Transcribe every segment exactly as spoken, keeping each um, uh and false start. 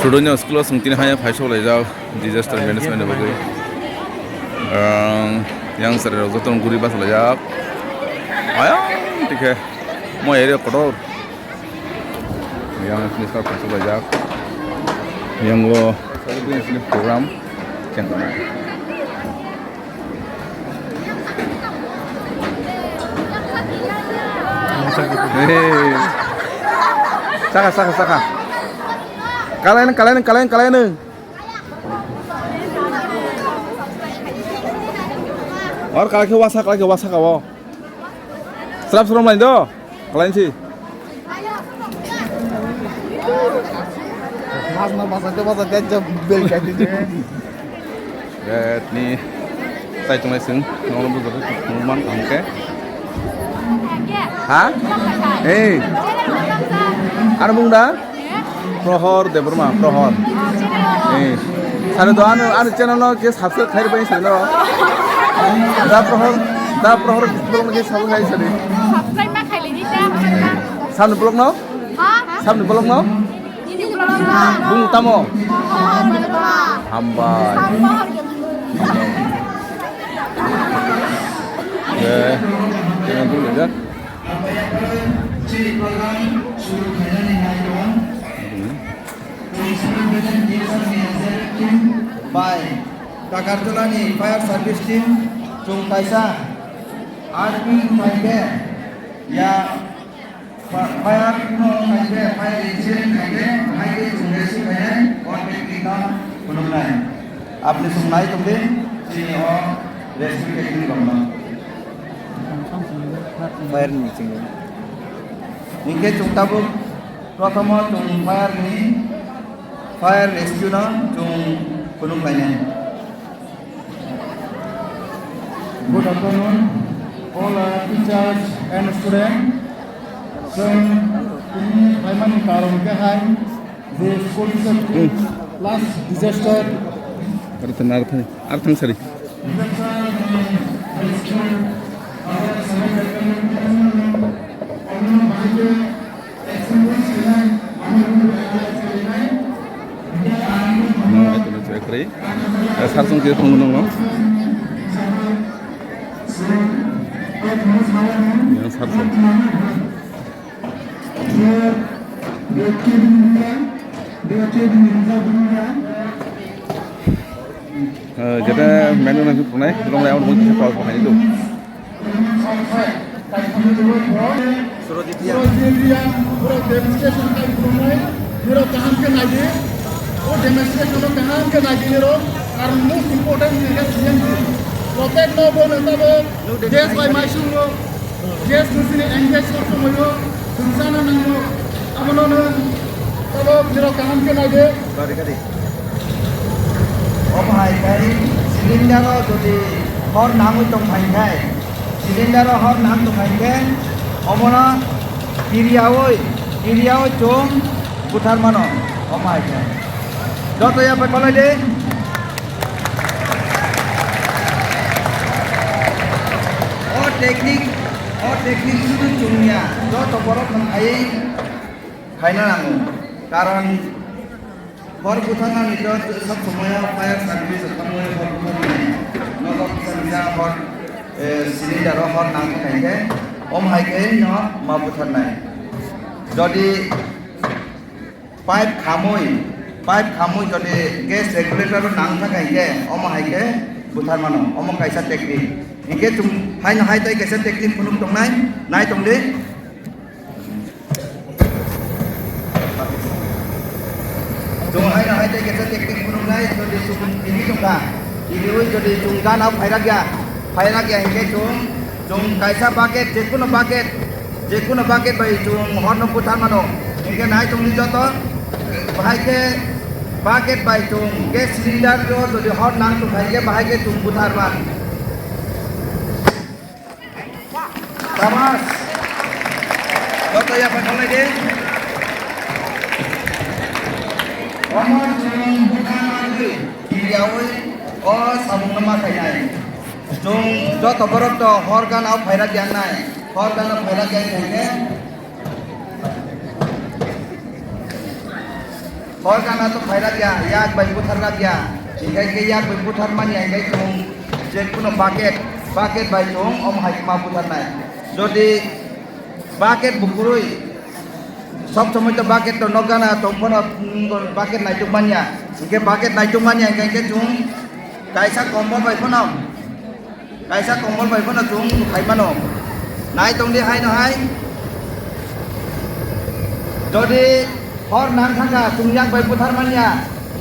Sudonya school o chwng tini haya phai sok laijak disaster management ni bagwi. Ang yang sari rok joto guri basa laijak. Ayang tikhe mo area kotor. Yang sini start sok laijak. Yang lo program chengkana. Hey. Saka, saka, saka. Kalain, kalain, kalain, kalain. Or kalai khe wasa, kalai khe wasa ka o. Srap srap lai do. Kalain si. Mas no basaite basaite aja bel kaiti je. Ni sai tongnai sing, nono bujak man tangke. Ha? Hey. Ano mung da? Prohor Debbarma, Prohor. Eh. Sari do ano, ano channel no ke subscribe khai bai sari no. Da Prohor, da Prohor vlog no ke subscribe khai sari. Subscribe ma khai lini ta. Samni vlog no? Ha? Samni vlog no? Ini vlog no. Bung tamo? Prohor Debbarma. Hambai. Prohor Debbarma. Eh, channel bung da. Bai, Takarjolani fire service team, chwng kaisa army phaikhe, ya, fa-, fire no phaikhe, fire incident phaikhe, haikhe chwng rescue khainai, o technique no phunuknai. Apni chwng nai tongdi, chini o rescue technique rokno. Fire ni chwng. Hinkhe chwng tabuk Prothomo chwng fire ni, fire rescue no chwng phunuk lainai. Good afternoon, all our teachers and students. Chwng tini phaimani karon khe hai je school se flash disaster. Arthani, arthani, arthang sari. Disaster ni rescue, our survival. Sarsong kiri thung nung no. Yang sarsong. Jeta menu nang thunai, long lai ang bo kisa pal pal hai do. Nirok kaham khe naidi, o demonstration no kaham khe naidi nirok, karon most important ni khe C M C. Protect no bo no tabo, gas bai maisungo, gas no sini engage no sumoyo, thungsana nango, abono no tabo nirok kaham khe naidi. Omo hai khai cylinder o jodi hor nangwi tong phai khai, cylinder o hor nang tong phai khe, omono kiriyaui, kiriyaui chwng buthar mano, omo hai khe. Joto ya pai kolai de. O technique, o technique sudu chwngya, joto borok no khai khaina nango. Karon Hor butharnani to sob somoyo fire service tamo hor butharnani. Nogo kisa kisa hor, eh, cylinder o hor nang thang khe, om hai khe no ma butharnai. Jodi pipe khamui, pipe khamui jodi gas regulator o nang thang khe, om hai khe buthar mano, omo kaisa technique. Hinkhe chwng haino hai tai kaisa technique phunuk tongnai, nai tongdi. Chwng haino hai tei kaisa technique phunuknai, jodi chwng tini tongkha, tiniwi jodi chwng gana phairakya, phairakya hinkhe chwng, chwng kaisa bucket, jekuno bucket, jekuno bucket bai chwng horno butharmano. Hinkhe nai chwngni joto, bahai khe bucket bai chwng gas cylinder o jodi hor nang tongkha hinkhe bahai khe chwng butharma. Sabash. Joto ya pai khalai de. Omo chwng bwkha nangwi kiriyaui o samungno ma khainai. Chwng joto borok to hor gana o phairak yangnai. Hor gana phairak yang khaikhe. Hor gana to phairak ya, yak bai buthar rak ya. Hinkhe ke yak bai buthar manya hinkhe chwng je kuno bucket, bucket bai chwng om hai ma buthar nai. Jodi bucket bukurui, sob somoi to bucket to nok gana tong phano, mm, bucket naituk manya. Hinkhe bucket naituk manya hinkhe, hinkhe chwng kaisa kombol bai phano Kaisa kombol bai phano chwng khai mano. Nai tongdi haino hai. Jodi hor nang thangkha chwng yak bai buthar manya,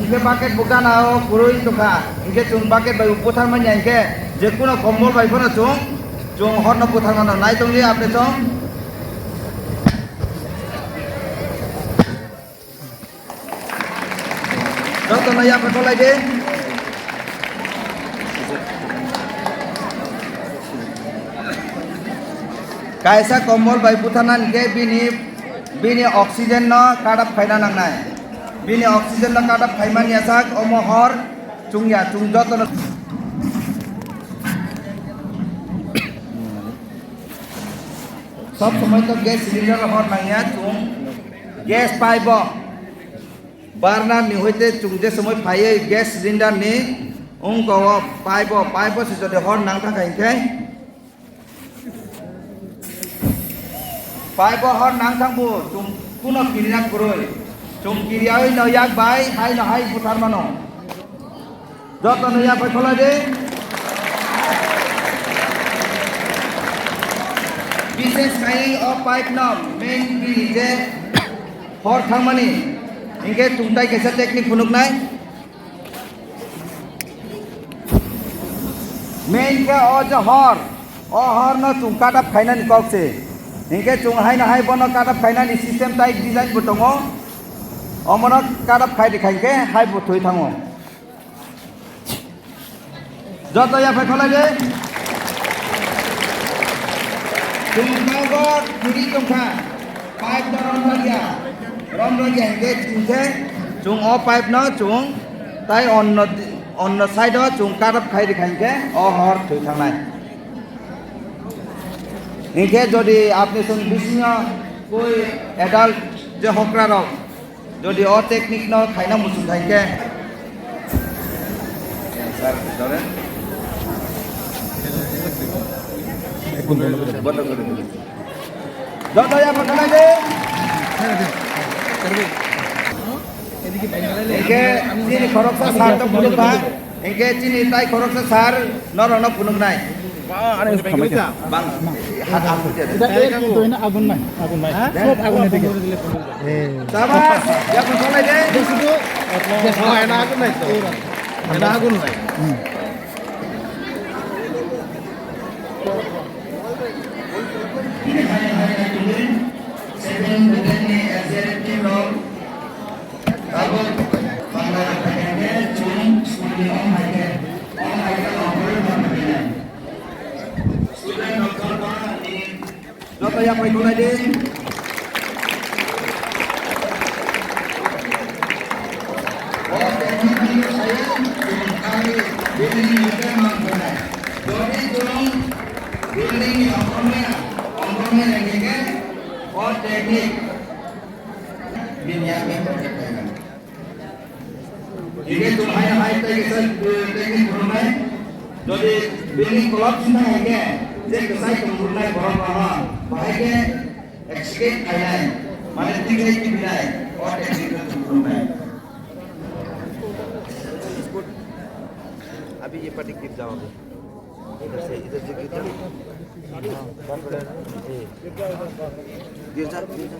hinkhe bucket bo gana o kwrwi tongkha, hinkhe chwng bucket bai buthar manya hinkhe je kuno kombol bai phano chwng, chwng horno buthar mano. Nai tongdi apni chwng. Jotono yapha kholai di. Kaisa kombol bai butharna hinkhe bini, bini oxygen no cut off khaina nangnai. Bini oxygen no cut off khaimani yasak omo hor chwngya, chwng jotono. Sob somoi to gas cylinder hor nangya chwng. Gas pipe o burner ni hoite chwng je somoi phaiwi gas cylinder ni wngko o pipe o, pipe o se jodi hor nang thangkha hinkhe pipe o hor nang thangbu chwng kuno kirina kwrwi. Chwng kiriyawi no yak bai hai no hai buthar mano. Jotono yapha kholai di. Bises khai o pipe no main bini je hor thangmani. Hinkhe chwng tai kaisa technique phunuknai. Main khe o je hor, o hor no chwng cut off khainani kok se. Hinkhe chwng haino hai bono cut off khainani system tai design bo tongo. Omono cut off khai di khaikhe hai bo thwi thango. Joto yapha kholai di. Chwng nogo thiri tongkha. Pipe no rom rwya. Rom rwya hinkhe chwng khe chwng o pipe no chwng tai onno, onno side o chwng cut off khai rikha hinkhe o hor thwi thangnai. Hinkhe jodi apni chwng bisingo koi adult je hokra rok Jodi o technique no khaina muchung khai khe, sir, dore. Bondo kore dibo. Joto yapha khalai di. Hinkhe chini khoroksa sir to phunukma. Hinkhe chini tai khoroksa sir norokno phunuknai. Bang, ha, ha, ha. Agun nai, agun nai. Sob agun nai. Sabas, yakung kholai de. Ena agun nai to. Ena agun nai. Seven, seven ni executive role. Tabuk Bangla Academy chwng school ni om hai khe, om hai khe nongkhorwi ma phainai. Student nongkhor ma ni joto yapri khulai di. O technique ni sai chwng khai building ni khe ma phainai. Jodi chwng building ni ongkhormaya, ongkhormaya hingkhe o technique Bini ya bini ya kaya. Ini tu hai hai tei kisa tei ni kurunai. Jadi bini kolok sini hai ke, je kisai kurunai borok lama, bahai ke accident khainai, mane tingkai ki binai, o technique tu kurunai. अभी ये पटी गिर जाओगे। इधर से, इधर से गिर जाओ। गिर जा, गिर जा।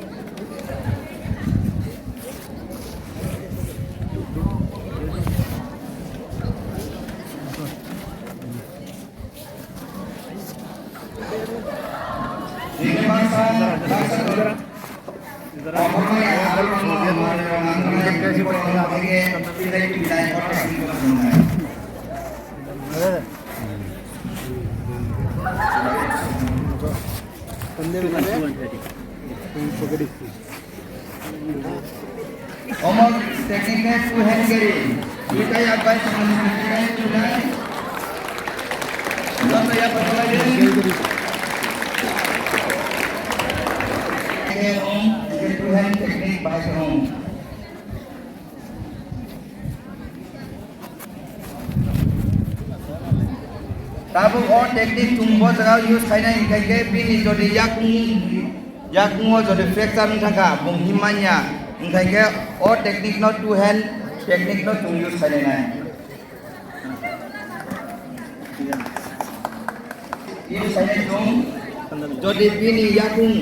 Omo technique two hand carry. Duita yak bai chwng ni technique two hand. Joto yak bai chwng ni. Two hand technique bai chwng. Tabuk o technique chwng bo jaga use khainai, hinkhe khe bini jodi yakung, yakungo jodi fracture wng thangkha, bung him manya, hinkhe khe o technique no two hand technique no chwng use khainai nai. Use khainai chwng, jodi bini yakung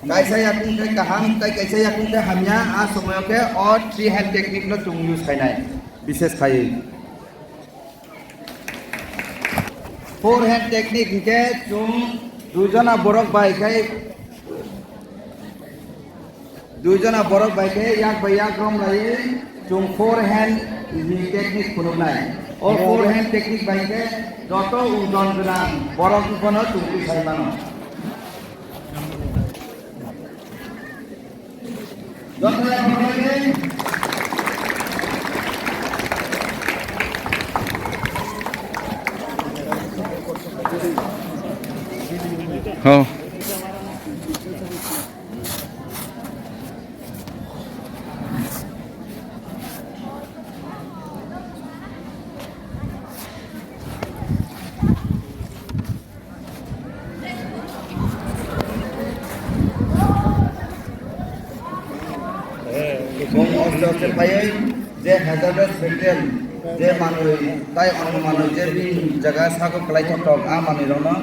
kaisa yakung khe kaham, tei kaisa yakung khe hamya, a somoyo khe o three hand technique no chwng use khainai, bishes khaiwi. Four hand technique hinkhe chwng duijona borok bai khai, duijona borok bai khe yak bai yak rom laiwi chwng four hand ni technique phunuknai. O four hand technique bai khe joto ojon gwnang borok phano chwng twi sai mano. Bong aste aste phaiwi je hazardous material, je manwi tai ono manwi je bini jaga sago kwlai thok thok, a manwi rokno,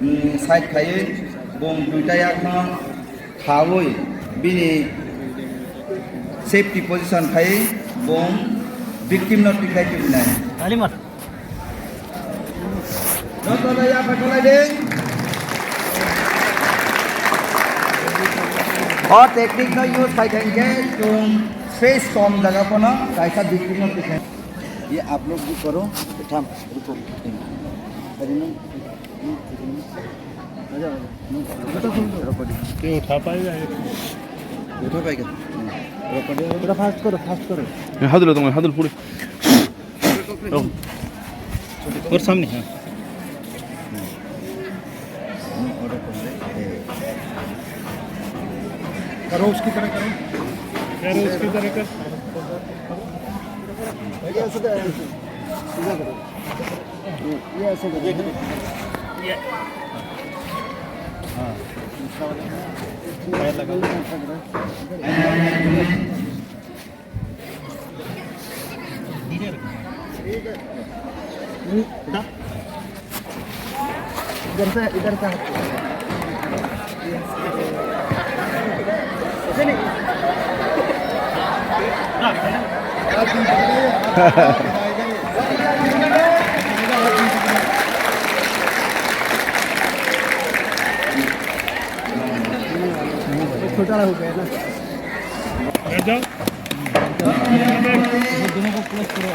mm, side khaiwi bong duita yakno khawi bini safety position khai bong victim no tikai tubinai. Joto no yapha khlai di. O technique no use khai khai khe chwng space kom jaga phano kaisa victim no tikai. ये आप लोग भी करो, उठा, रुको। अरे नहीं। ये उठा पाएगा ये? उठा पाएगा? थोड़ा फास्ट करो, फास्ट करो। हाथ लो तुम, हाथ लो पूरे। और सामने, हाँ। करो, उसकी तरह करो। करो, उसकी तरह कर। ये ऐसे तो, ऐसे। सीधा करो। ये ऐसे करो। ये। हाँ। पैर लगा। इधर से, इधर से। छोटा हो गया ना। बैठ जाओ। दोनों को क्लोज करो।